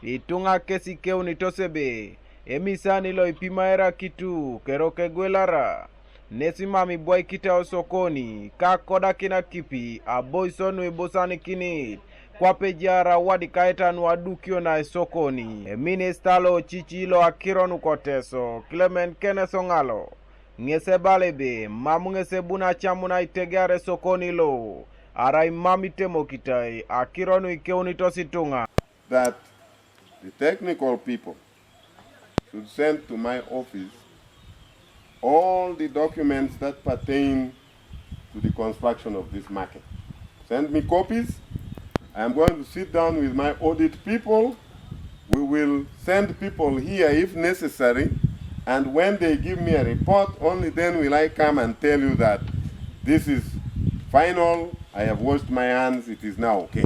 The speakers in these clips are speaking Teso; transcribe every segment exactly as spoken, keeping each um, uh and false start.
Ituŋa kesi keunitos ebe emisani lo ipimaera kitu kerok egwelara, nesi mam ibwaikita osokoni ka kodakin akipi aboisio nu ibusanikinit kwape ejaar awadikaeta nu adukio na esokoni. Eminista lo cici lo akiro nuko Teso, Clement Kenneth Oŋalo, ŋes ebala ebe mam ŋes ebuni acamun aitegear esokoni lo, arai mam itemokitai akiro nu ikeunitos ituŋa. That the technical people should send to my office all the documents that pertain to the construction of this market. Send me copies. I am going to sit down with my audit people. We will send people here if necessary. And when they give me a report, only then will I come and tell you that this is final. I have washed my hands. It is now okay.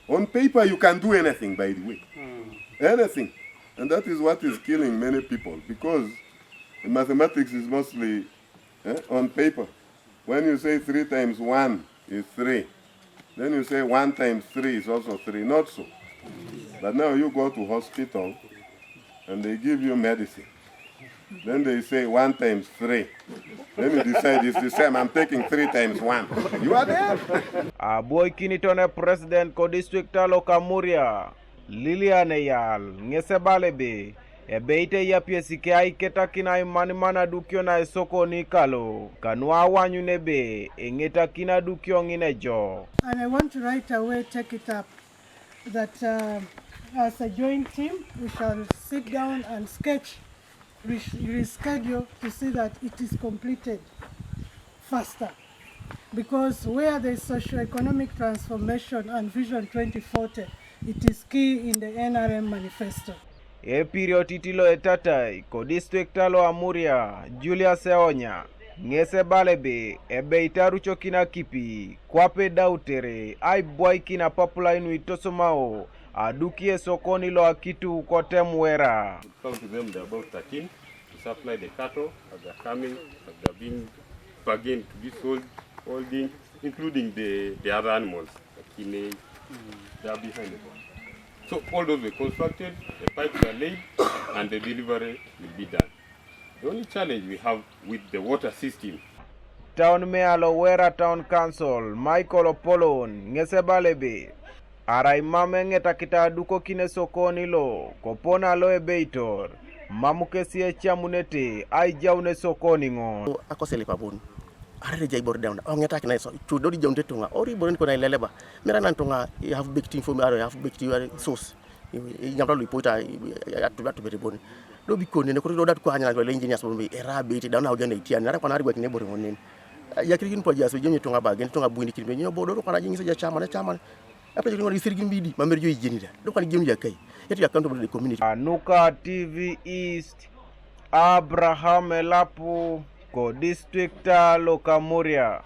On paper, you can do anything, by the way. Anything. And that is what is killing many people, because the mathematics is mostly, eh, on paper. When you say three times one is three, then you say one times three is also three. Not so. But now you go to hospital and they give you medicine. Then they say one times three. Then you decide it's the same. I'm taking three times one. You are there. Abwoikinito ne president ko district alo Kamuria, Lilian Eyal, ŋes ebala ebe ebeit eyapiesi ke aiketakin aimaniman adukio na esokoni kalo, kanu awanyun ebe eŋetakin adukio ŋin ejok. And I want to right away take it up that uh, as a joint team, we shall sit down and sketch, re- reschedule to see that it is completed faster. Because where there is socio-economic transformation and Vision twenty forty, it is key in the N R M manifesto. Epiriotit lo etatai ko district alo Amuria, Julius Eonya, ŋes ebala ebe ebeit arucokin akipi kwape edautere aibwaikin apapulai nu itosomao aduki esokoni lo akitu kotem wera. Count them, they're about thirteen, to supply the cattle as they're coming, as they're being bargained to be sold, holding, including the, the other animals, the kine, they're behind the bar. So all those were constructed, the pipes are laid, and the delivery will be done. The only challenge we have with the water system. Town Mayor lo Wera Town Council, Michael Opolon, ŋes ebala ebe arai mam eŋetakit adukokin esokoni lo kopona lo ebeitor, mam kesi ecamunete aijaun esokoni ŋo. Akoselip abon, arai ejai ibore daun oŋetakina iso, cudodi ijaunit etuŋa, ori ibore nikona ileleba, mera na nituŋa half baked information, half baked sauce. Inyamra lo ipoita atubet bon. Do bikon nene kotoki do dat kwa anyana lo engineers bon, era abeit da na ujo na itian nara kwa na rigwa kine bore ngonen. Ya kiri kin poja so jemi tunga ba gen tunga buini kin benyo bodo kwa na jingi sa ja chairman, chairman. Apa jadi ngori sirgin bidi mamer jo ijeni da. Do kwa ni jemi ja kai. Yetu ya kanto bode community. Anuka T V East, Abraham Elapu, ko district lo Kamuria.